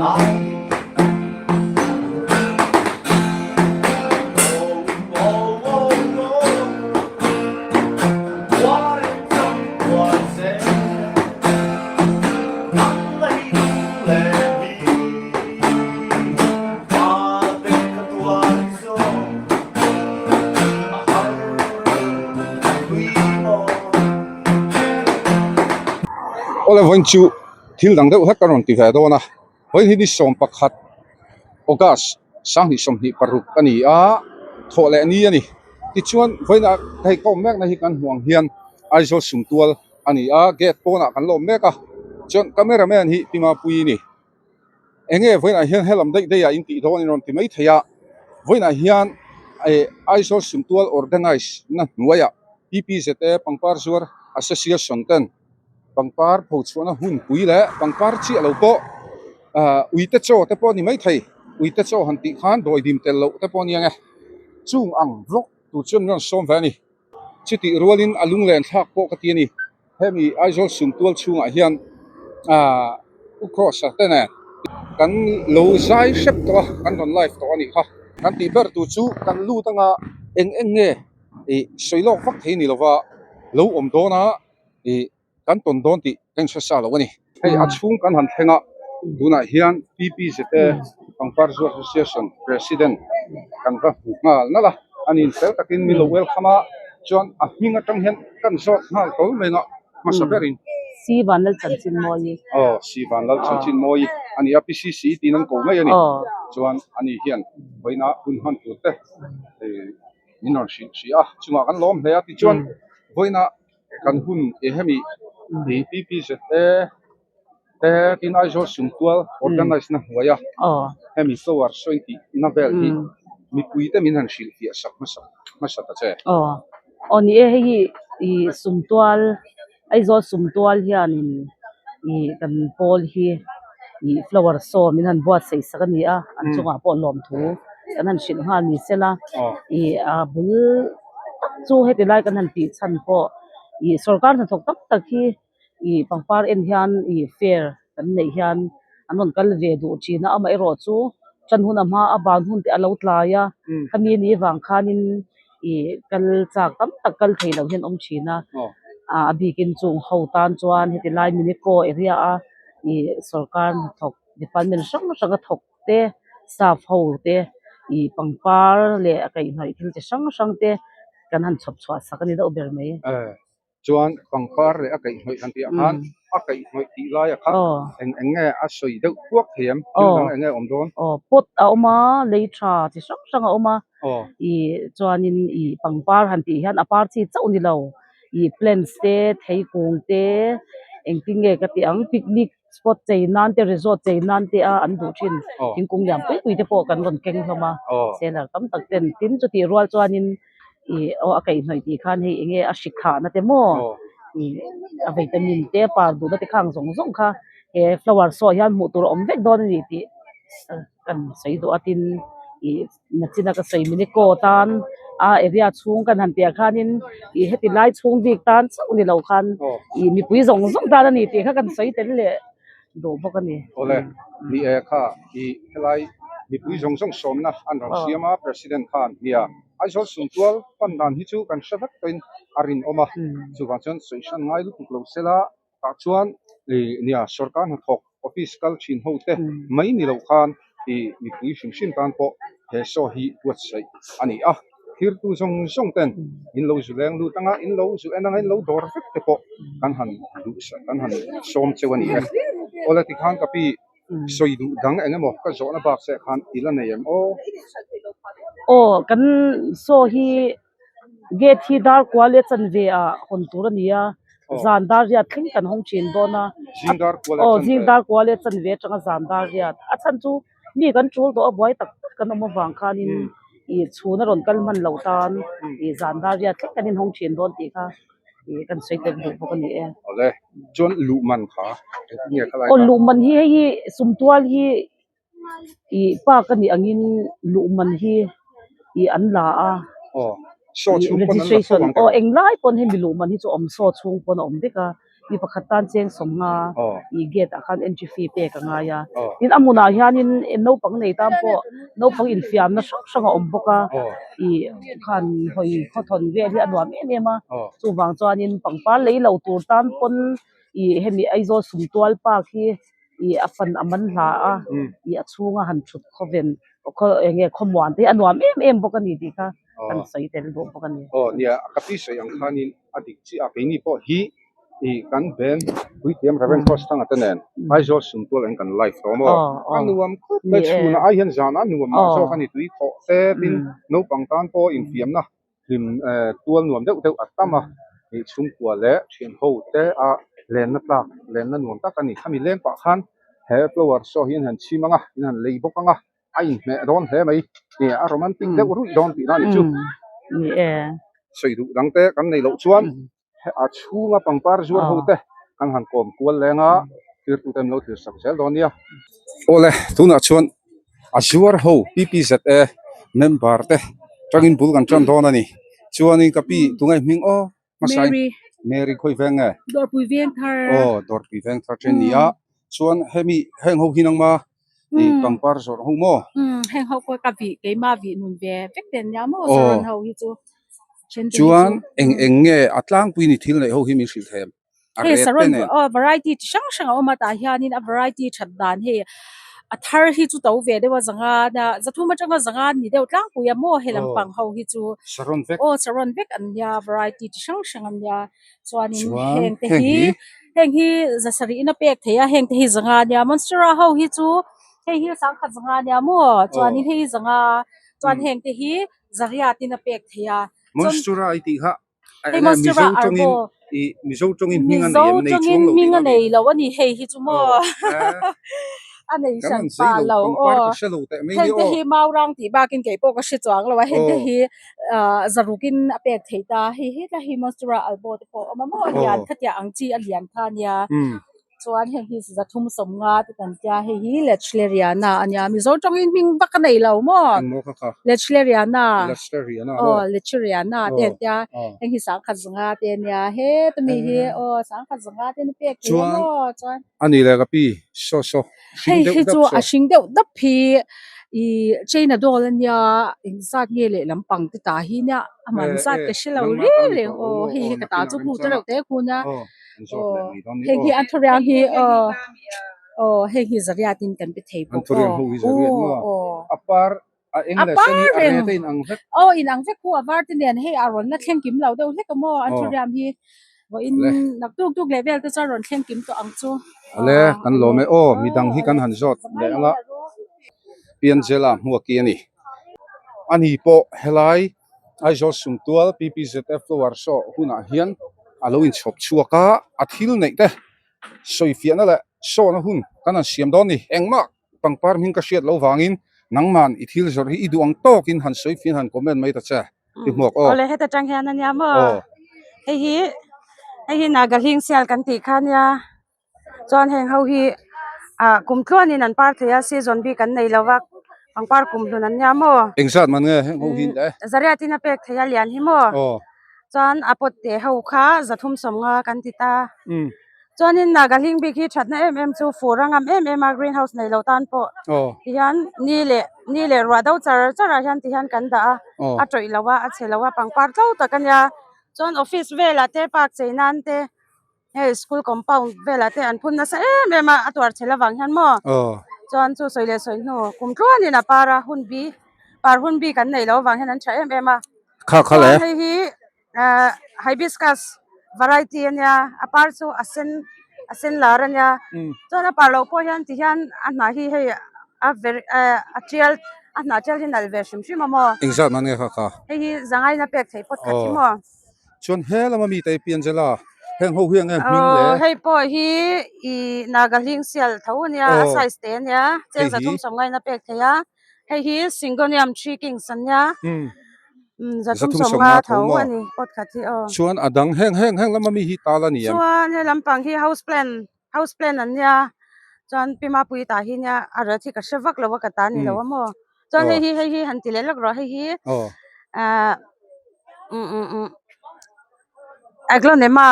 Awle vawiin chu thil dang deuh hlek ka rawn ti ve dawn a vawiin hi ni 11 August 2026 a ni a thawh leh ni a ni tichuan vawiin ah hei ka awm mek na hi kan hmuh ang hian Aizawl Sumtual a ni a gate pawnah kan la awm mek a chuan camera man hi Pi Mapuii a ni. Eng nge vawiinah hian helam daih daih ah in tih dawn in rawn ti mai thei a, vawiinah hian eh Aizawl Sumtual organize na hnuaiah PPZA pangpar zuar association ten pangpar pho chhuahna hunpui leh pangpar chiah lo pawh ah uite chaw te pawh a ni mai thei, uite chaw han tih khan dawidim tel loh te pawh a ni ang e, chung ang vlog tur chuan min rawn sawm ve a ni. Chutih rualin a lunglen thlak pawh ka ti a ni. Hemi Aizawl Sumtual chhungah hian aah U Cross-a te nen kan lo zai hrep tawh a, kan rawn live tawh a nih kha. Kan tih ber tur chu kan lut anga eng eng nge ih sawi lawk vak thei ni lova lo awm dawn a ih kan tawn dawn tih ka inhre sa lo a ni. Hei a chhung kan han thleng a, tunah hian PPZA Pangpar Zuar Association President kan va hmu nghal nalh a, a nin fel takin min lo welcome a, chuan a hming atang hian kan zawt nghal tawlh mai nga hmasa berin. Si Vanlal Chanchinmawi. Aw, Si Vanlal Chanchinmawi a ni a, PCC tiin an ko mai a ni. Chuan ani hian vawiina hun hman tur te min rawn hrilh hrih a, chungah kan lawm hle a, tichuan vawiina Kan hun eh hemi ih PPZA te tin Aizawl Sumtual organize na hnuai a hemi flower sawi tih na vel hi mipui te min han hrilh fiah sak hmasa hmasa ta che. Aw aw ni e hei hi ih Sumtual Aizawl Sumtual hianin ih kan pawl hi ih flower show min han buatsaih sak a ni a an chungah pawh lawmthu kan han hrilh nghal ni sela ih a bul. tak chu heti lai kan han tih chhan pawh ih sorkar hnathawk tam tak hi ih pangpar en hian ih fair kan neih hian an rawn kal ve duh thin a amaherawh chu tan hun a hma a ban hun te a lo tlai a khami ni vang khanin ih kal chak tam tak kal thei lo hian awm thin a a bikin chung ho tan chuan heti lai minico area a ih sorkar hnathawk department hrang hrang a thawk te staff ho te ih pangpar leh a kaihhnawih thil chi hrang hrang te kan han chhawp chhuah sak a ni deuh ber mai. Eh chuan pangpar leh a kaihhnawih han tih ah khan a kaihhnawih tih lai ah khan eng eng nge a sawi deuh thuak thei em thil dang eng nge a awm dawn? Aw pot a awm a lei tha chi hrang hrang a awm a ih chuanin ih pangpar han tih hian a par chi chauh ni lo ih plants te theikung te engtin nge ka tih ang picnic spot chei nan te resort chei nan te a an duh thin thingkung lian pui pui te pawh kan rawn keng hlawm a seller tam tak ten tin chutih rual chuanin ih aw a kaihhnawih tih khan hei eng nge a hri khahna te maw ih a vitamin te par duhna te khang zawng zawng kha he flower show ah hian hmuh tur a awm vek dawn a ni tih kan sawi duh a tin ih nachina ka sawi minico tan a area chhung kan han piah khanin ih heti lai chhung bik tan chauh ni lo khan ih mipui zawng zawng tan a ni tih kha kan sawi tel leh duh bawk a ni. Awle, ni e kha ih helai mipui zawng zawng sawmna an rawn siam a President khan nia Aizawl Sumtual pan dan hi chu kan hre vek tawhin a rinawm a, chuvang chuan sawi hran ngai lutuk lo sela Tah chuan ih nia sorkar hnathawk office kal thin ho te mai ni lo khan ih mipui hrim hrim tan pawh he show hi buatsaih a ni a, thirtu zawng zawng ten in lo zu leng lut anga in lo zu en anga in lo dawr vek te pawh kan han duh kan han sawm cheu a ni e. Awle tikhan ka pi sawi duh dang eng emaw ka zawhna bak che khan i la nei em aw? Aw kan show hi Gate hi dar kua leh chanve ah hawn tur a ni a, zan dar riat thleng kan hawng thin dawn a, aw zing dar kua leh chanve atanga zan dar riat a chhan chu mi kan tul tawh a buai tak tak kan awm avang khanin ih chhun a rawn kal hman loh tan ih zan dar riat thleng kan inhawng thin dawn tih kha ih kan sawi tel duh bawk a ni e. Awle, chuan luh man kha engtin nge khalai kha? Aw luh man hi hei hi sumtual hi. Ih park a nih angin luh man hi ih an la a ih registration aw englai pawn hemi luh man hi chu awm saw chhung pawn a awm vek a. Mi pakhat tan cheng sawmnga ih gate ah khan entry fee pek a ngai a tin a hmunah hianin naupang nei tan pawh naupang infiamna hrang hrang a awm bawk a ih khan hawi khawthawn vel hi a nuam em em a chuvang chuanin pangpar lei lo tur tan pawn ih hemi Aizawl Sumtual park hi ih a fan a man hla a ih a chhunga han thut khawven khaw eng nge khawmuan te hi a nuam em em bawk a ni tih kha kan sawi tel duh bawk a ni. Aw nia ka pi sawi ang khanin a dik chiah a keini pawh hi ih kan band puithiam Reverend Cross Thanga te nen Aizawl Sumtual ang kan live tawh maw a nuam khawp mai chhunah ai hian zan a nuam mah zawk a ni tui khawh te tin naupang tan pawh infiamna hlim tual nuam deuh deuh a tam a ih chhungkua leh thian ho te a lenna tlak lenna nuam tak a ni khami leng pah khan he flower show hi an han chhim ang a in han lei bawk ang a a inhmeh dawn hle mai ih a romantic deuh ruih dawn tihna a ni chu sawi duh dang te kan neih loh chuan a chhunga pangpar zuar ho te kan han kawm kual leng a thirtute an lo thlir sak zel dawn nia. Awle tunah chuan a zuar ho PPZA member te tangin bul kan tan dawn a ni chuanin ka pi tunge hming aw hmasa in Mary khawi veng nge Dawrpui veng thar aw Dawrpui veng thar then ni a chuan hemi heng ho hi nangma ih pangpar zawrh ho maw heng ho pawh ka vih keimah vih nun ve vek te ania maw saron ho hi chu Chuan eng eng nge a tlangpui ni thil neih ho hi min hrilh thei em? A Hei ret te saron nen. aw variety chi hrang hrang a awm a tah hianin a variety that dan hei a thar hi chu to ve deuh a zanga na zathum atanga zanga ni deuh tlangpui a maw he lampang ho hi chu Saron vek. Aw saron vek an nia variety chi hrang hrang an nia chuanin Chuan heng te heng hi hi heng hi zasarih in a pek theih a heng te hi zanga nia monstera ho hi chu hei hi sangkhat zanga nia maw chuanin hei hi zanga chuan heng te hi Zariatin a pek thei a. Monstera i tih kha Hei Monstera Mizo tawngin i Mizo tawngin hming a nei em nei chuang lo hming a nei lo a ni hei hi chu maw a nei hran pah lo aw heng te hi Maurang tih bakin kei pawh ka hre chuang lo a heng te hi zarukin a pek thei ta hei hetlai hi Monstera albo te pawh a awm a maw a lian khatiang ang chi a lian kha a nia. Chuan heng hi zathum sawmnga te kan tia hei hi Lechleriana a nia Mizo tawngin hming vak a nei lo maw Lechleriana aw Lecheriana te an tia heng hi sangkhat zanga te a nia heta mi hi aw sangkhat zanga te an pek thei a maw chuan a ni leh ka pi saw saw hei hi chu a hring deuh dap hi ih China doll a nia engzat nge leh lampang te tah hi nia a man zat ka hre lo reng reng aw hei hi ka ta chu hmu te reuh te khu nia. Aw heng hi anthuriam hi aw aw heng hi zariatin kan pe thei bawk aw aw a par a eng leh sen hi a reh te in ang vek aw in ang vek khu a var te nen hei a rawn la thleng kim lo deuh hlek a maw anthuriam hi vawiin nak tuk tuk leh vel te chuan rawn thleng kim tawh ang chu ale kan lawm e aw midang hi kan han zawt leh ang a Pianzela hmuaki a ni ani pawh helai Aizawl Sumtual PPZF Flower Show hunah hian a lo inchhawp chhuak a, a thil neih te sawi fiahna leh show-na hun kan han siam dawn ni. Engmah pangpar hming ka hriat loh vangin nangman i thil zawrh hi i duh ang tawkin han sawi fiah han comment mai ta che i hmuak aw. Awle heta tang hian ania maw? Hei hi hei hi Naga hling sial kan tih kha ania. Chuan heng ho hi ah kum tluanin an par thei a season bik an nei lo va pangpar kum hlun an nia maw. Engzat man nge heng ho hi le? Zariatin a pek thei a lian hi maw. Chuan a pawt te ho kha zathum sawmnga kan ti ta. Chuanin Naga hling bik hi thatna em em chu fur a ngam em em a green house nei lo tan pawh tihian ni leh ni leh ruah do char char ah hian tihian kan dah a a tawih lo a a chhe lo a pangpar tlo tak a nia chuan office velah te park chei nan te. Hei school compound velah te an phun nasa em em a a tuar chhel avang hian maw chuan chu sawi leh sawi hnu kum tluanin a par a hun bi par hun bik an neih loh avang hian an tha em em a chuan hei hi ahh hibiscus variety a nia a par chu a sen a sen lar a nia chuan a par loh pawh hian ti hian a hnah hi hei a ver eh a tial a hnah tial hi nalh ve hrim hrim a maw hei hi zangaina pek theih pawt khat hi maw. Chuan he lama mite hi Pianzela heng ho hi enge hming le? Aw hei pawh hi ih Naga hling sial tho a nia a size te a nia cheng zathum sawmngain a pek thei a hei hi Syngonium three kings an nia zathum sawmnga tho a ni pot khat hi aw. Chuan a dang heng heng heng lama mi hi tal a ni em? Chuan he lampang hi house plant house plant an nia chuan Pi Mapuii tah hi nia a ret hi ka hre vak lo a ka ta ni lo a maw chuan hei hi hei hi han ti leh lawk rawh hei hi ah um um um aglonema.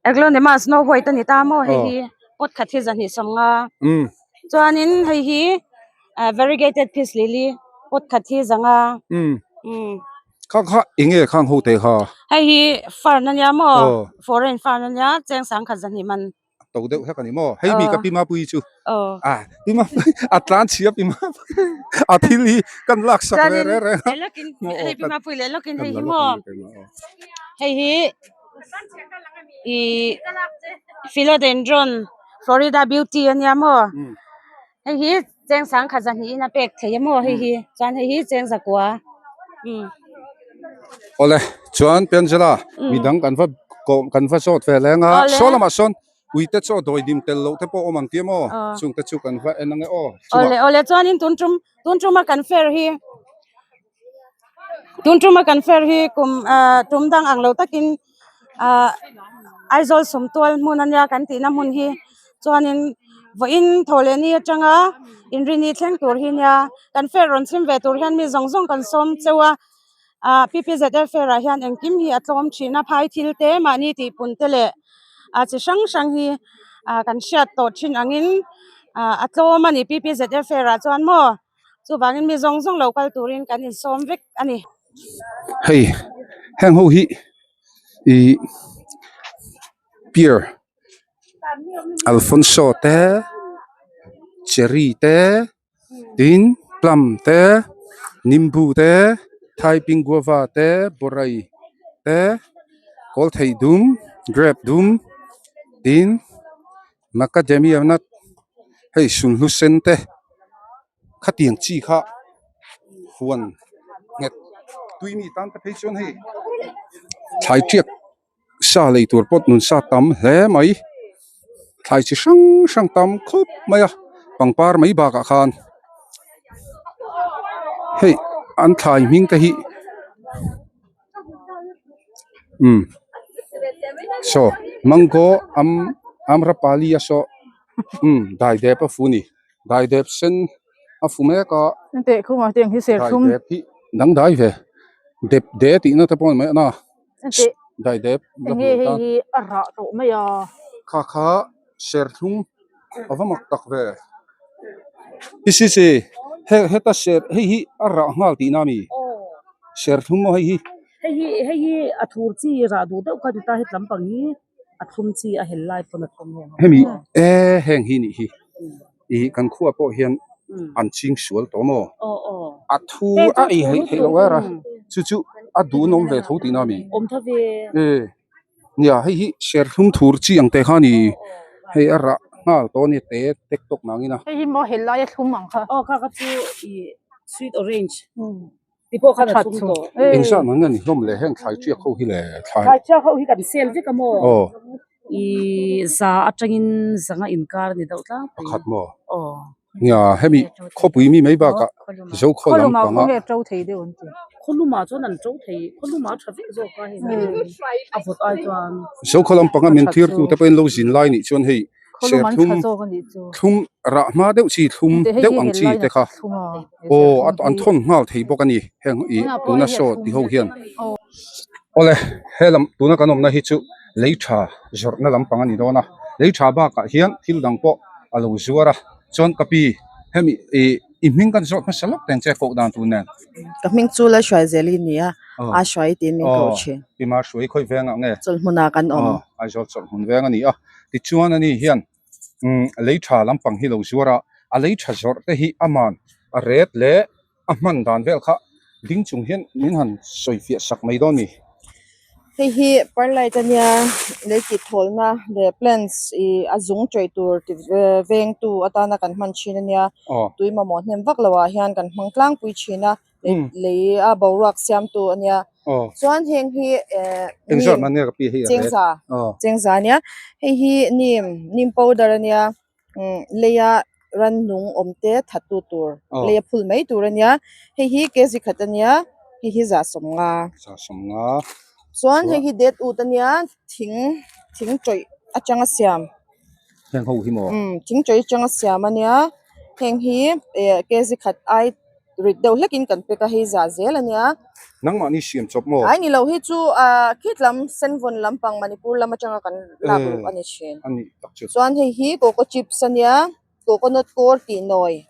Aglaonema snow white a ni ta maw hei hi pot khat hi zahnih sawmnga chuanin hei hi variegated peace lily pot khat hi zanga Kha kha eng nge khang ho te kha? Hei hi fern a nia maw foreign fern a nia cheng sangkhat zahnih man. To deuh hlek a ni maw? Hei mi ka pi mapui chu a pi mapui a tlan chhia pi mapui a thil hi kan lak sak ve reng reng a. Hei pi mapui leh lawkin hei hi maw hei hi ih philodendron Florida beauty a nia maw hei hi cheng sangkhat zahnih in a pek thei a maw hei hi chuan hei hi cheng zakua umm. Awle chuan Piangela midang kan va kawm kan va zawt ve leng a saw lamah sawn uite chaw dawi dim tel loh te pawh awm ang tia maw chung te chu kan va en ang e aw chungah. Awle awle chuanin tun tum tun tuma kan fair hi tun tuma kan fair hi kum ah tum dang ang lo takin ah Aizawl sumtual hmun ania kan tihna hmun hi chuanin vawiin thawhlehni atanga inrini thleng tur hi nia kan fair rawn chhim ve tur hian mi zawng zawng kan sawm cheu a ah P_P_Z_F fair ah hian engkim hi a tlawm thin a phai thil te mahni tih pun te leh ah chi hrang hrang hi ah kan hriat tawh thin angin ah a tlawm a ni P_P_Z_F fair ah chuan maw. Chuvangin mi zawng zawng lo kal turin kan insawm vek a ni. Hei heng ho hi ih pear alfonso te cherry te tin plum te nimbu te thaiping guava te bawrei te kawlthei dum grape dum tin macadamia nut hei sunhlu sen te khatiang chi kha huan nghet tui mi tan te phei chuan hei thlai tiak sa lei tur pawh nun sa tam hle mai thlai chi hrang hrang tam khawp mai a pangpar mai bakah khan hei an thlai hming te hi umm saw mango am amrapali a saw umm daidep a fu a ni daidep sen a fu mek a daidep hi dangdai ve dep de tihna te pawh a ni mai a na daidep la hmu tan kha kha serthlum a va mak tak ve i si si he heta ser hei hi a rah nghal tihna a mi serthlum maw hei hi. Hei hi hei hi a thur chi rah duh deuh kha a ni ta hetlam pang hi a thlum chi a hel lai pawn a thlum heng ho. Hemi e heng hi nih hi ih kan khua pawh hian an ching sual tawh maw a thu a ei theih theih loh er a chu chu a duhnawm ve tho tihna a mi. Awm tha ve. E. Nia hei hi serthlum thur chi ang te kha a ni hei a rah nghal tawh a ni te tek tawk nangin a. Hei hi maw hel laia thlum ang kha. Aw kha kha chu ih sweet orange ti pawh khan a thlum tawh. Eng zat man nge ni hlawm le heng thlai tiak ho hi le thlai. Thlai tiak ho hi kan sel vek a maw. Aw. Ih za atangin zanga inkar a ni deuh tlangpui. Pakhat maw. Aw. Nia hemi khawpui mi mai bakah Zokhaw lam panga. Khawlumah chuan an to thei khawlumah a tha vek zawk a hei a vawt ai chuan. Zokhaw lam panga min thlir tu te pawhin lo zin lai nih chuan hei serthlum thlum rah hma deuh chi thlum deuh ang chi te kha aw an thawn nghal thei bawk a ni heng ih tuna saw ti ho hian. Awle helam tuna kan awmna hi chu lei tha zawrhna lampang a ni dawn a lei tha bakah hian thil dang pawh a lo zuar a chuan ka pi hemi ih i hming kan zawt hmasa lawk teng che koh dan tur nen. Ka hming chu la hruai zel i nia a hruai tiin min koh thin. Aw pi ma hruai khawi vengah nge? Chawlhmunah kan awm. Aw Aizawl chawlhmun veng a ni a tichuan ani hian umm lei tha lampang hi lo zuar a a lei tha zawrh te hi a man a ret leh A hman dan vel kha ding chung hian min han sawi fiah sak mai dawn ni. Hei hi perlite ania lei tih thawlna leh plants ih a zung tawih tur ti vengtu atana kan hman thin ania tui mamawh hnem vak loh ah hian kan hmang tlangpui thin a lei a boruak siamtu ania chuan heng hi eh chengza chengza ania hei hi neem neem powder ania. umm leia rannung awm te that tu tur leia phul mai tur a nia hei hi kg khat a nia hei hi zah sawmnga zah sawmnga chuan hei hi det ut a nia thing thing tawih atanga siam heng ho hi maw umm thing tawih atanga siam a nia heng hi eh kg khat ai. Rit deuh hlekin kan pack a hei zah zel a nia. Nangmahni siam chawp maw? Ai ni lo hi chu ah khit lam Senvawn lampang Manipur lam atanga kan lak luh a ni thin. A nih tak chu. Chuan hei hi coco chips a nia, coconut core tih nawi.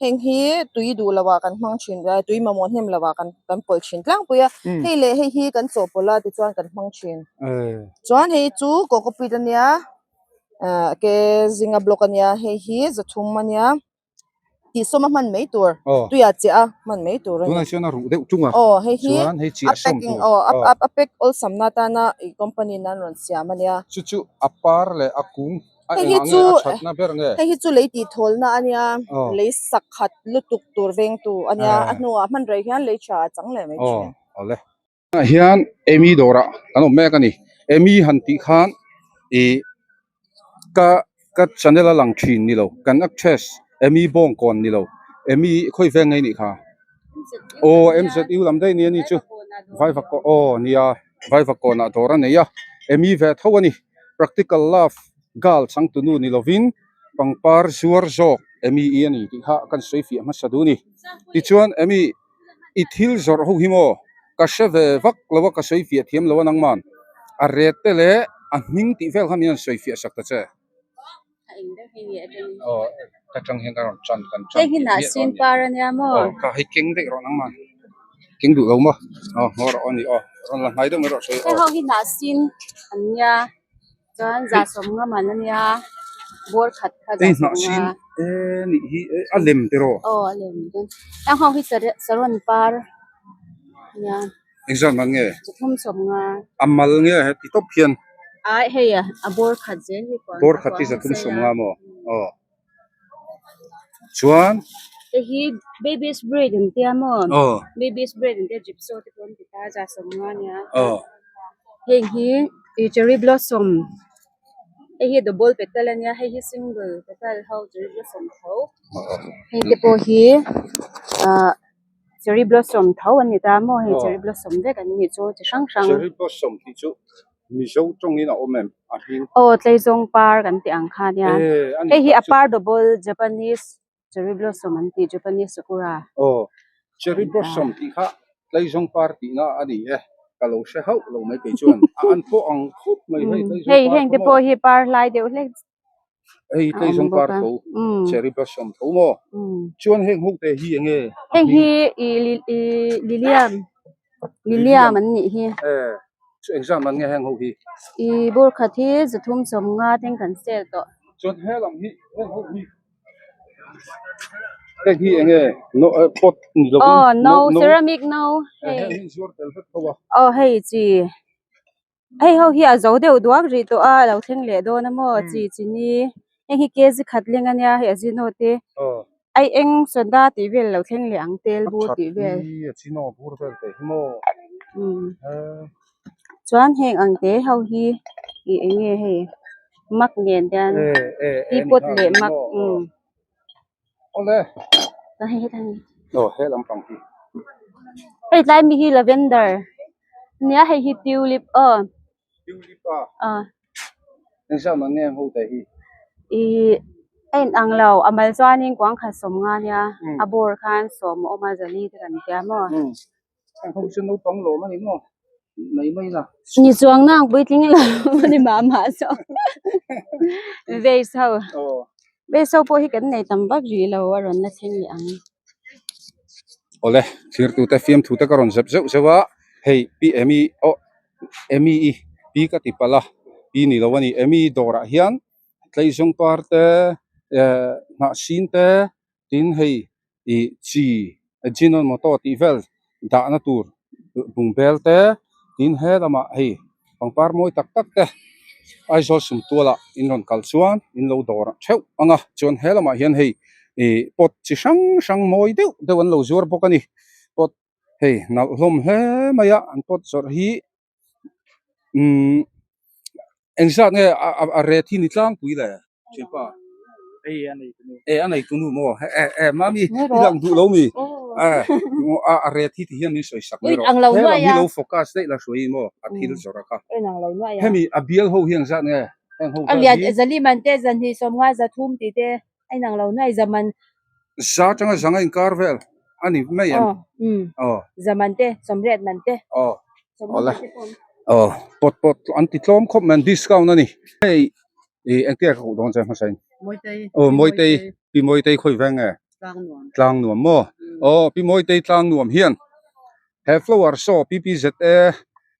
Heng hi tui duh loh ah kan hmang thin tui mamawh hnem loh ah kan kan pawlh thin tlangpui a. Hei leh hei hi kan chawhpawlh a tichuan kan hmang thin. Chuan hei chu coco pit a nia ah ke zinga block a nia hei hi zathum a nia. Tihsawm a hman mai tur tuiah chiah a hman mai tur a ni. Tunah chuan a ruh deuh tung a. Aw hei hi Chuan hei chiah a sawm packing tur. aw a a pack awlsam na atana ih company in an rawn siam a nia. Chu chu a par leh a kung a Hei hi engah nge chu a thatna ber nge? Hei hi chu lei tih thawlna a nia lei sak khat lutuk tur vengtu a nia a hnuah hman rei hian lei tha a chang leh mai thin. Aw awle. Tunah hian Amy dawrah kan awm mek a ni. Amy han tih khan ih ka ka channel a lang thin ni lo kan actress Amy Bawngkawn ni lo Amy khawi veng ngei nih kha aw MZU lam daih nia ni chu Vaivakawn aw nia Vaivakawnah dawr a nei a Amy ve tho a ni practical love girl changtunu ni lovin pangpar zuar zawk Amy i a ni tih kha kan sawi fiah hmasa duh a ni tichuan Amy. I thil zawrh ho hi maw? Ka hre ve vak lo a, ka sawi fiah thiam lo a nangman. A ret te leh a hming tih vel kha min rawn sawi fiah sak ta che. Aw, ka tang hian ka rawn tan kan tan. Hei hi hnahsin par a nia maw? Aw, ka hei keng daih rawh nangman. Keng duh lo maw? Aw, ngaw rawh aw ni aw. Rawn la hnai deuh mai rawh sawi aw. Hei ho hi hnahsin an nia. Chuan za sawm nga man a nia bawr khat kha za sawm nga. E nih hi a lem te rawh. Aw a lem te. Heng ho hi saron par nia. Engzat man nge? Chathum sawm nga. A mal nge he ti tawp hian. Ai hei a bawr khat zel hi kuang. Bawr khat hi zathum sawm nga maw? Aw. Chuan. Hei hi baby's bread an tia maw? Aw. Baby's bread an tia gypsy te pawh an ti ta za sawm nga nia. Aw. Heng hi ih cherry blossom hei hi double petal a nia hei hi single petal ho cherry blossom tho heng te pawh hi ah cherry blossom tho an ni ta maw hei cherry blossom vek an nih chu chi hrang hrang. Cherry blossom tih chu Mizo tawngin a awm em a hming? Aw tleizawng par kan tih ang kha nia hei hi a par double Japanese Cherry blossom an tih Japanese sakura. Aw cherry blossom tih kha tleizawng par tihna a ni e ka lo hre hauh lo mai kei chuan a an pawh ang khawp mai hei tleizawng par Hei heng te pawh hi par hlai deuh hlek Hei tleizawng par tho cherry blossom tho maw chuan heng ho te hi enge Heng hi ih lilium lilium an nih hi. Chu engzat man nge heng ho hi? Ih bur khat hi zathum sawm nga teng kan sel tawh. Chuan helam hi heng ho hi Heng hi enge no pot ni lovin Aw no ceramic no hei heng hi zuar tel vek tho a. Aw hei chi hei ho hi a zo deuh duak rih tawh a lo thleng leh dawn a maw chi chini heng hi kg khat leng a nia hei a zino te ai eng soda tih vel lo thleng leh ang tel bur tih vel. A chino bur vel te hi maw Chuan heng ang te ho hi ih eng nge hei mak nen te hian teapot leh mak umm hei hei tlai mi hi lavender nia hei hi tulip aw ih a in ang lo a mal chuanin kuang khat sawm nga nia a bawr khan sawm a awm a zali te kan tia maw. Ni chuang nang puitling lo ni mah mah zawk vase ho vase ho pawh hi kan nei tam vak rih lo a rawn la thleng leh ang. Awle thirtute fiamthu te ka rawn zep zeuh zeuh a hei pi Amy aw Amy i pi ka ti palh a pi ni lo a ni Amy dawrah hian tleizawng par te eh hnahsin te tin hei ih chi Ajinomoto tih vel dahna tur bungbel te tin he lamah hei pangpar mawi tak tak te Aizawl sumtualah in rawn kal chuan in lo dawr theuh ang a chuan he lamah hian hei ih pot chi hrang hrang mawi deuh deuh an lo zuar bawk a ni pot hei nalh hlawm hle mai a an pot zawrh hi umm engzat nge a ret hi ni tlangpui le thianpa e a nei tunu maw e e mami i lang duh lo mi e a ret hi ti hian min sawi sak mai rawh he lam hi lo focus daih la hruai maw a thil zawrh a kha hemi a bial ho hi engzat nge heng ho vel hi zaliman te zanhnih sawmnga zathum tih te a inang lo nuai zaman za atanga zanga inkar vel. a ni mai em? Aw umm Aw. Zaman te sawmriat man te. Aw awle aw pawt pawt an ti tlawm khawp mai an discount a ni. Hei ih engtia ka koh dawn che hmasa in? Mawitei. Aw Mawitei Pi Mawitei khawi veng nge? Tlangnuam. Tlangnuam maw? Aw Pi Mawitei Tlangnuam hian he flower show PPZA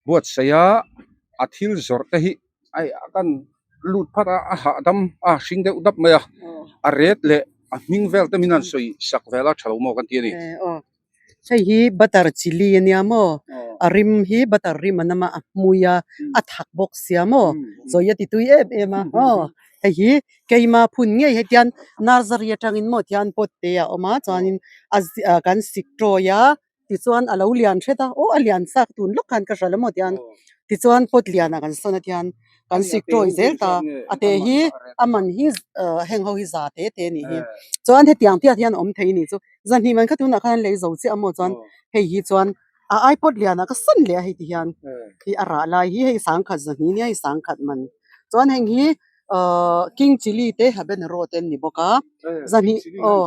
buatsaih a a thil zawrh te hi hei a kan lut phat a a hahdam a hring deuh dap mai a a ret leh a hming vel te min han sawi sak vel a tha lo maw kan ti a ni. Hei hi butter chilli a nia maw a rim hi butter rim a nama a hmui a a thak bawk sia maw chawi a ti tui em em a aw hei hi keima phun ngei hetian nursery atangin maw tihian pot te a awm a chuanin a kan sik tawi a tichuan a lo lian hret a aw a lian chak tun lawk khan ka hria lo maw tihian tichuan pot lianah kan sawn a tihian kan sik tawi zel ta a te hi a man hi ah heng ho hi za te te a nih hi chuan hetiang tiat hian a awm thei a nih chu zahnih man kha tunah khan an lei zo chiah a maw chuan hei hi chuan a ai pot lianah ka sawn leh a hei ti hian hi a rah lai hi hei sangkhat zahnih nia hei sangkhat man chuan heng hi ahh king chilli te habanero te an ni bawk a zahnih aw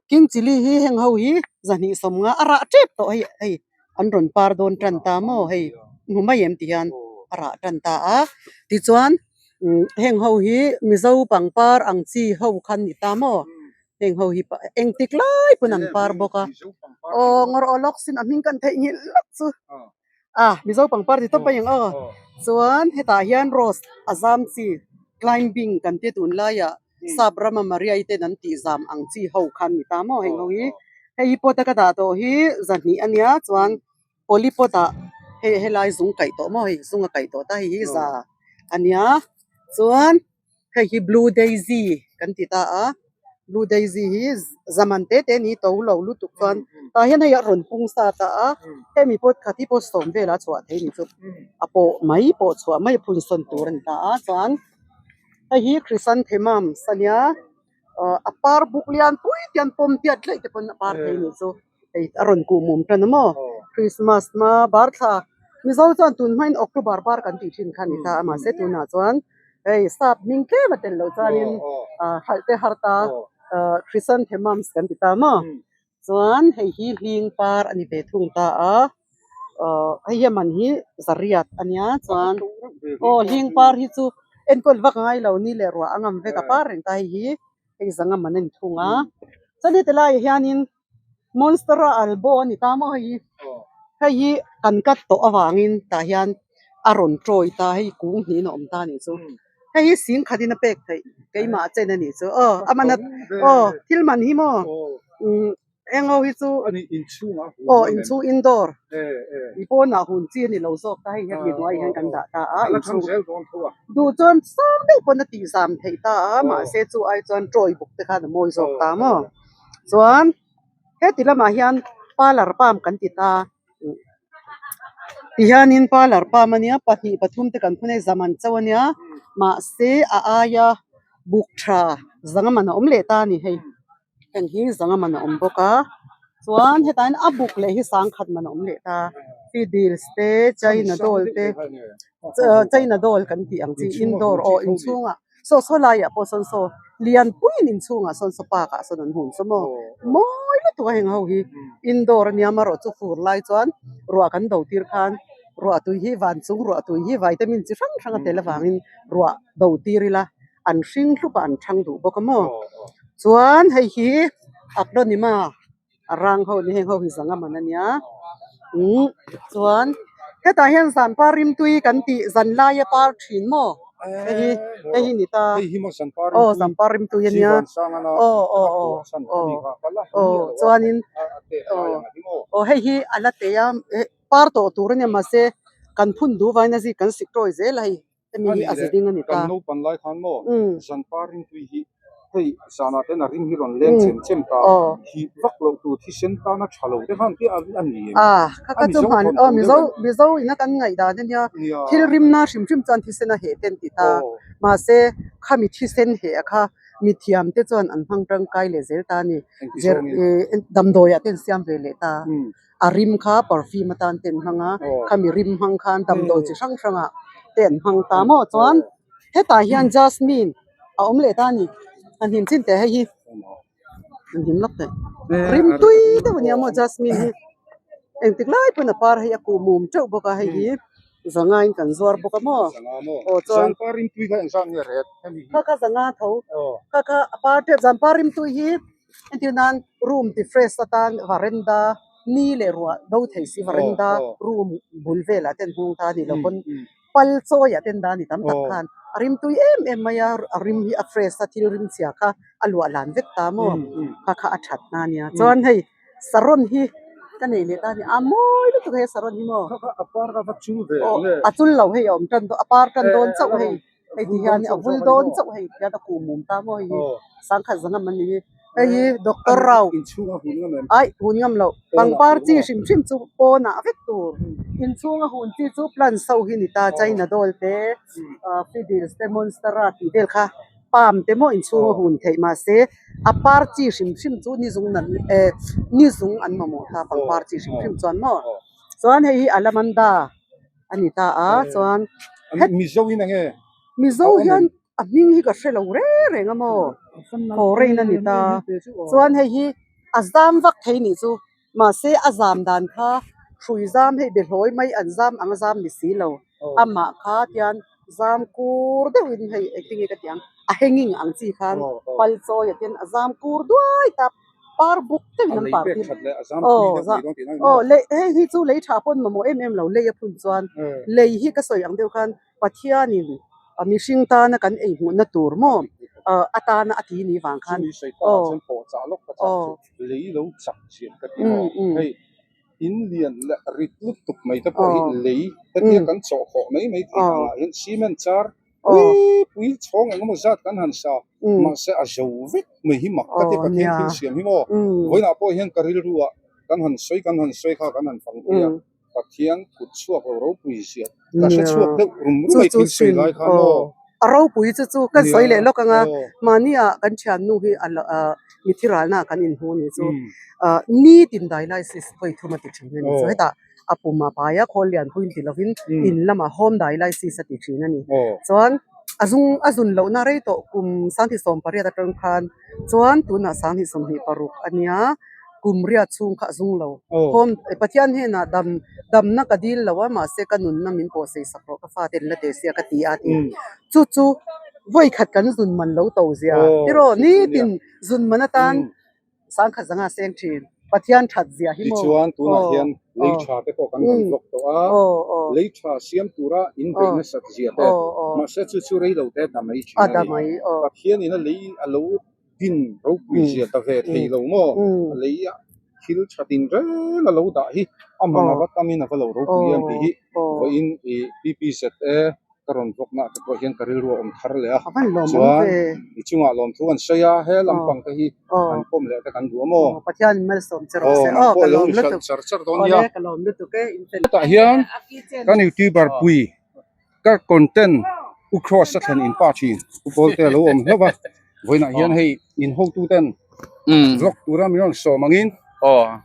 king chilli hi heng ho hi zahnih sawmnga a rah tep tawh hei hei an rawn par dawn tan ta maw hei hmu mai em ti hian a rah tan ta a tichuan heng ho hi mizo pangpar ang chi ho kha an ni ta maw heng ho hi engtik lai pawn an par bawk a aw ngawr aw lawk sin a hming kan theihnghilh lawk chu. A Mizo pangpar ti tawp a eng aw chuan hetah hian rose a zam chi climbing kan tia tunlaiah sap rama Maria-i ten an tih zam ang chi ho khan ni ta maw heng ho hi hei hi pot a ka dah tawh hi zahnih a nia chuan poly pot ah hei helai zung kaih tawh maw hei zung a kaih tawh ta hei hi za a nia chuan. Hei hi blue daisy kan ti ta a blue daisy hi zaman te te ni to lo lutuk chuan tah hian hei a rawn pung sa ta a hemi pawt khat hi pawh sawm velah a chhuah thei ni chu a pawh mai pawh chhuah mai a phun sawn tur a ni ta a chuan hei hi chrysanthemum ania ah a par buk lian pui te an pawm tiat daih te pawn a par thei ni chu. Hei a rawn kuh mum tan a maw Christmas hma bar thla Mizo chuan tun hmain October par kan tih thin kha a ni ta a mahse tunah chuan hei sap hming tlem a tel loh chuanin ah hralh te har ta ah chrysanthemums kan ti ta maw chuan hei hi hling par a ni ve thung ta a ah hei hi a man hi zariat a nia chuan aw hling par hi chu enkawl vak a ngai lo ni leh ruah a ngam vek a par reng ta hei hi hei zanga man a ni thung a chuan heti laiah hianin Monstera albo a ni ta maw hei hi hei hi kan cut tawh avangin tah hian a rawn tawi ta hei kung hnihin a awm ta a nih chu hei hi sing khatin a pek theih keimah a chen a nih chu aw a man a aw thil man hi maw umm eng ho hi chu aw inchhung indoor i pawnah hun chi a ni lo zawk ta hei hian mi hnuaiah hian kan dah ta a inchhung duh chuan sang deuh pawn a tih zam theih ta a mahse chu ai chuan tawi buk te khan a mawi zawk ta maw. Chuan heti lamah hian parlour palm kan ti ta tihianin parlour palm ania pahnih pathum te kan phun a zaman chauh ania mahse a aia buk tha zanga man a awm leh ta a ni hei heng hi zanga man a awm bawk a chuan hetah hian a buk leh hi sangkhat man a awm leh ta fiddles te china doll te china doll kan tih ang chi indoor aw inchhungah. Saw saw laiah pawh sawn saw lian puiin inchhungah sawn saw park ah sawn an hun saw maw mawi lutuk a heng ho hi indoor ania amaherawh chu fur lai chuan ruah kan do tir khan ruah tui hi van chung ruah tui hi vitamin chi hrang hrang a tel avangin ruah do tir ila an hring hlup a an thang duh bawk a maw chuan hei hi acronema a rang ho ni heng ho hi zanga man ania umm chuan hetah hian zan par rimtui kan tih zan laia par thin maw hei hi hei hi ni ta aw zan par rimtui ania aw aw aw aw aw chuanin aw aw hei hi a la tei a par tawh tur ania mahse kan phun duh vangin a zik kan sik tawi zel a hei. Hemi hi a ze ding a ni ta. Kan naupan lai khan maw zan par ringtui hi hei zanah ten a ring hi rawn leng chem chem ta hi vak loh tur thisen tana tha lo te khan te a ni em? A kha kha chu hman aw Mizo Mizo ina kan ngaih dan ania thil rimna hrim hrim chuan thisen a heh ten ti ta mahse khami thisen heh a kha mithiam te chuan an hmang tangkai leh zel ta a ni damdawiah te an siam ve leh ta. A rim kha perfume atan te an hmang a, khami rim hmang khan damdawi chi hrang hrangah te an hmang ta maw chuan hetah hian jasmine a awm leh ta a ni a hnim chin teh hei hi. An hlim lawk teh. Rim tui deuh ania maw jasmine hi. Engtik lai pawn a par hei a kuh mum teuh bawk a hei hi zanga in kan zuar bawk a maw. Aw chuan. Zan par rim tui kha engzat nge ret hemi hi. Kha kha zanga tho. Kha kha a par tep zan par rim tui hi entir nan room ti fresh atan varanda ni leh ruah do thei si varanda room bul velah te an hmang ta a nih loh pawn pal chawiah ten dan ni tam tak khan a rim tui em em mai a, a rim hi a fresh a thil rim chhia kha a luah lan vek ta maw kha kha a that na ania chuan hei saron hi ka nei leh ta a ni a mawi lutuk he saron hi maw aw a chul lo hei a awm tan dawn a par tan dawn chauh hei hei ti hian a vul dawn chauh hei ti hian a kuh mum ta maw hei hi sangkhat zangam an ni hi hei hi doctor rao aih hun ngam loh pangpar chi hrim hrim chu pawnah vek tur inchhunga hun chi chu plants ho hi ni ta china doll te ah fiddles te monstera tih vel kha palm te maw inchhunga hun theih mahse a par chi hrim hrim chu ni zung nan eh ni zung an mamawh ta pangpar chi hrim hrim chuan maw chuan hei hi alamanda a ni ta a chuan Mizo in enge Mizo hian a hming hi ka hre lo reng reng a maw foreign a ni ta chuan hei hi a zam vak thei nih chu mahse a zam dan kha hrui zam hei behlawi mai an zam ang a zam ni si lo amah kha tian zam kur deuh in hei engtin nge ka tih ang a hanging ang chi khan pal chawi ah te hian a zam kur duai ta. par buk deuhin an par tir aw aw lei hei hi chu lei tha pawn mamawh em em lo lei a phun chuan lei hi ka sawi ang deuh khan Pathianin a mihring tana kan ei hmuhna tur maw atana a ti ni vang khan aw aw In lian leh rit lutuk mai te pawh hi lei hetia kan chawh khawh mai mai theih angah hian cement char pui pui chhawng eng emaw zat kan han sa mahse a zo vek mai hi mak ka ti Pathian thil siam hi maw vawiinah pawh hian ka rilru ah kan han sawi kan han sawi kha kan han fang pui a Pathian kut chhuak lo ropui zia ka hre chhuak deuh rum rum mai thil sawi lai khan maw. A ropui chu chu kan sawi leh lawk anga mahnia kan thiannu hi a mithi ralna kan inhmu a nih chu nitin dialysis vawi thum a ti thin a ni chu hetah a pum a pai a khawl lian pui in ti lovin in lamah home dialysis a ti thin a ni chuan a zung a zun lohna rei tawh kum 1980 atang khan chuan tunah 1926 a nia. Kum riat chhung kha a zung lo. Home Pathian hnenah dam damna ka dil lo a mahse ka nunna min pawh sei sak rawh ka fate in la teh sia ka ti a ti. Chu chu vawi khat kan zun man lo to zia tiraw nitin zun man atan sangkhat zanga seng thin Pathian that zia hi maw. Tichuan tunah hian lei tha te pawh kan rawn vlog tawh a, lei tha siam tura in beih nasat zia te mahse chu chu rei lo te damai thin a ni. Pathian in a lei a lo Din ropui zia ta ve thei lo maw? A lei a thil tha tin reng a lo dah hi a man a va tamin a va lo ropui em tih hi vawiin i PPZA ka rawn vawkna te pawh hian ka rilru a awm thar leh a. Chuan i chungah lawmthu kan sawi a, he lampang te hi kan pawm leh te kan duh a maw? Aw nang pawh lo inhralh char char dawn nia. Hetah hian kan youtuber pui Ka content u cross a thlen in pa thin u pawl te alo awm hlauh va vawiinah hian hei in hotu ten vlog tura min rawn sawm angin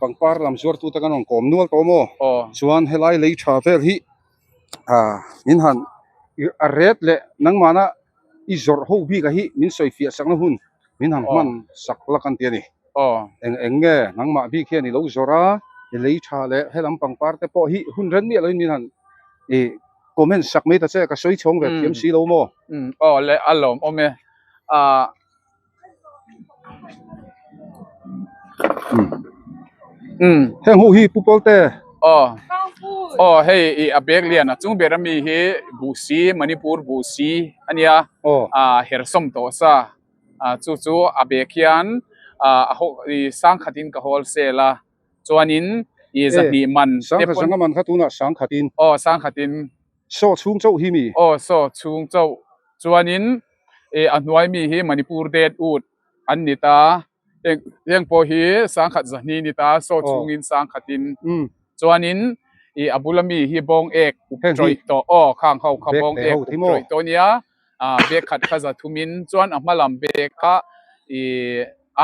pangpar lam zuar tute kan rawn kawm nual tawh maw chuan helai lei tha vel hi ah min han a ret leh nangmahna i zawrh ho bik a hi min sawi fiah sakna hun min han hman sak la kan ti a ni eng eng nge nangmah bik hian i lo zawrh a i lei tha leh helam pangpar te pawh hi hun ren miah loin min han ih comment sak mai ta che ka sawi chhawng ve thiam si lo maw? Umm aw le a lawm awm e ah. Umm heng ho hi pu Pawlte. Aw aw hei ih a bag lian a chung ber ami hi buhsi Manipur buhsi a nia ah hersawm tawh sa ah chu chu a bag hian ah a haw ih sangkhatin ka wholesale a. Chuanin i zahnih man te Sangkhat zanga man kha tunah sangkhatin. Aw sangkhatin. Saw chhung chauh hi mi? Aw saw chhung chauh. Chuanin i a hnuai mi hi Manipur det ut an ni ta. Heng heng pawh hi sangkhat zahnih ni ta saw chhungin sangkhatin. Chuanin i a bula mi hi bawng ek up tawih tawh. Aw khang ho kha bawng ek up tawih tawh nia. Ah bag khat kha zathumin chuan a hma lam bag kha i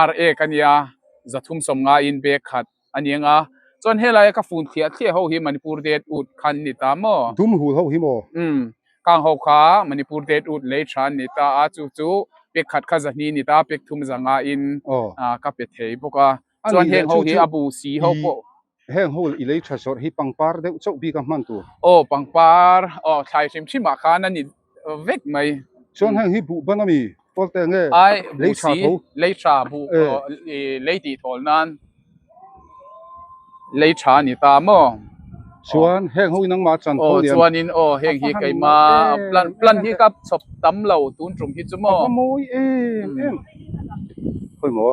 ar ek a nia zathum sawm ngaiin bag khat a ni ang a chuan helai a ka fun thliah thliah ho hi Manipur det ut kha an ni ta maw? Dum hul ho hi maw? Umm khang ho kha Manipur det ut lei tha an ni ta a chu chu. Pek khat kha zahnih ni ta, pek thum zanga in ka pe thei bawk a. Chuan heng ho hi a bu si ho pawh. Heng ho i lei tha zawrh hi pangpar deuh chauh bik a hman tur. Aw pangpar, aw thlai hrim hrim ah khan a ni vek mai. Chuan heng hi buh ban a mi pawlte nge Ai lei tha tho. Lei tha buh lei tih thawl nan lei tha a ni ta maw. Chuan heng ho hi nangmah chan tho ni em? Aw chuanin aw heng hi keima plan plan hi ka chhawp tam lo tun tum hi chu maw. A va mawi em em. Khawi maw?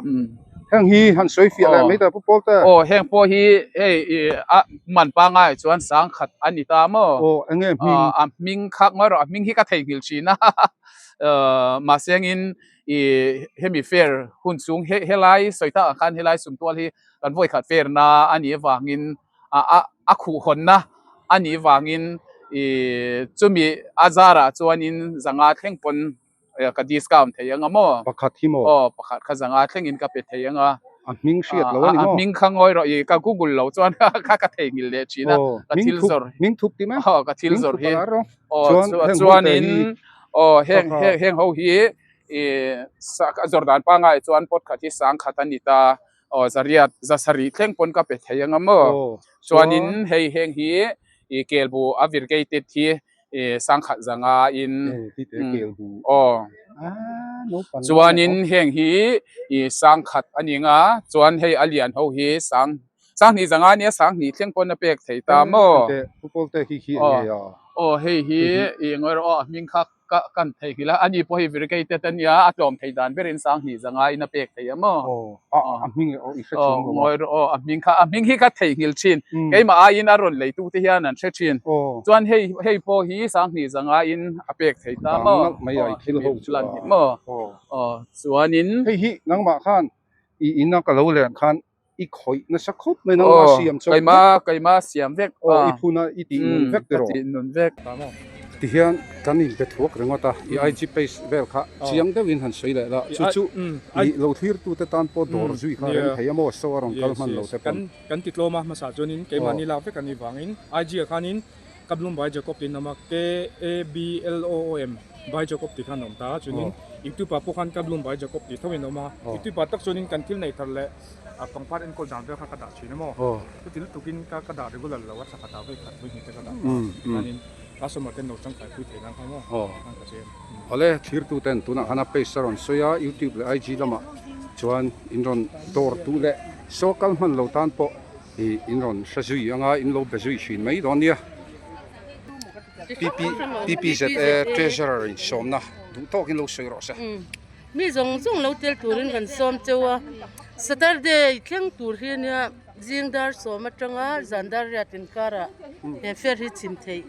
Heng hi han sawi fiah leh mai ta Pu Pawlte. Aw heng pawh hi hei a man pangai chuan sangkhat a ni ta maw? Aw enge hming? A hming kha ngawi rawh a hming hi ka theihnghilh thin a mahse engin i hemi fair hun chung he helai sawi tak ang khan helai sumtual hi kan vawikhat fair na a nih avangin a a a khuhhawnna a nih vangin i chumi a zarah chuanin zanga thleng pawn ka discount thei anga maw? Pakhat hi maw? Aw, pakhat kha zanga thlengin ka pe thei anga. A hming hriat lo a ni maw? A hming kha ngawi rawh i ka google lo chuan kha ka theihnghilh leh thin a. Ka thil zawrh. Hming thup ti mai? Aw, ka thil zawrh hi. Aw, chuanin aw heng heng ho hi i zawrh dan pangai chuan pot khat hi sangkhat a ni ta. Aw, zariat zasarih thleng pawn ka pe thei anga maw? Chuanin hei heng hi i kelbu a virgated hi i sangkhat zanga in aw chuanin heng hi i sangkhat a ni nga chuan hei a lian ho hi sang sanghnih zanga nia sanghnih thleng pawn a pek thei ta maw aw hei hi i ngawi rawh aw a hming kha Ka kan theihnghilh a, ani pawh hi variegated a nia, a tlawm thei dan berin sanghnih zanga in a pek thei a maw? Aw, a hming aw i hre chhung lo a. Ngawi rawh aw, a hming kha, a hming hi ka theihnghilh thin. Keimah aiin a rawn leitu te hian an hre thin. Chuan hei, hei pawh hi sanghnih zanga in a pek thei ta maw? Dang nalh mai a, i thil ho chu a. Maw? Aw, chuanin. Hei hi nangmah khan i ina ka lo len khan I khawih nasa khawp mai nangmah siam chauh vek. Keimah keimah siam vek. Aw i phun a i tih nun vek tiraw. Ka tih nun vek. Tihian kan inbe thuak ringawt a, i IG page vel kha chiang deuhin han sawi leh la, chu chu i lo thlirtute tan pawh dawr zui kha rem thei a maw, saw a rawn kal hman lo te pawn. Kan ti tlawm a hmasa chuanin keimahni lak vek a nih vangin IG ah khanin Kablum by Jacob tiin a awm a, K-A-B-L-O-O-M by Jacob tih khan a awm ta a, chuanin YouTube ah pawh khan Kablum by Jacob tih thoin a awm a, YouTube ah tak chuanin kan thil neih thar leh a pangpar enkawl dan vel kha ka dah thin a maw, chuti lutukin ka ka dah regular lo a, thla khatah vawi khat vawi hnih te ka dah ta a, tikhanin customer ten lo tangkai pui thei nan kha maw khan ka siam. Awle thirtu ten tunah khan a page a rawn sawi a, YouTube leh IG lamah chuan in rawn dawr duh leh saw kal hman lo tan pawh Ih in rawn hre zui anga in lo be zui thin mai dawn nia. PPZA Treasurer in sawmna duh tawkin lo sawi rawh se. Mi zawng zawng lo tel turin kan sawm cheu a, Saturday thleng tur hi ania zing dar sawm atanga zan dar riat inkarah he fair hi chim theih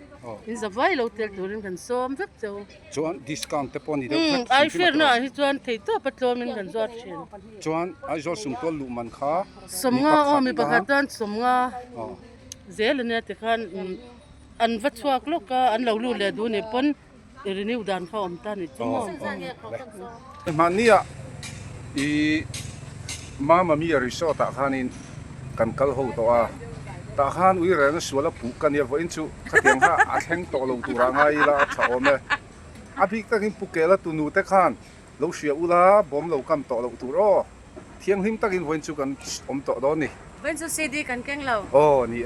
in zavai lo tel turin kan sawm vek cheu. Chuan discount te pawh a ni deuh hlek. Ai fair na ah hi chuan thei tawp a tlawmin kan zuar thin. Chuan Aizawl sumtual luh man kha 50 aw mi pakhat chuan 50 zel ania tikhan an va chhuak lawk a an lo lut leh duh nih pawn i renew dan kha a awm ta nih chu maw. Hmannia i Mama Mia Resort ah khanin kan kal ho tawh a, tah khan ui reng a sual a puh ka nia vawiin chu khatiang kha a thleng tawh lo turah ngai ila a tha awm e. A bik takin Pu Kela tunu te khan Lo hria ula, bawm lo kam tawh loh tur aw. Thianghlim takin vawiin chu kan awm tawh dawn ni. Vawiin chu CD kan keng lo. Aw ni e.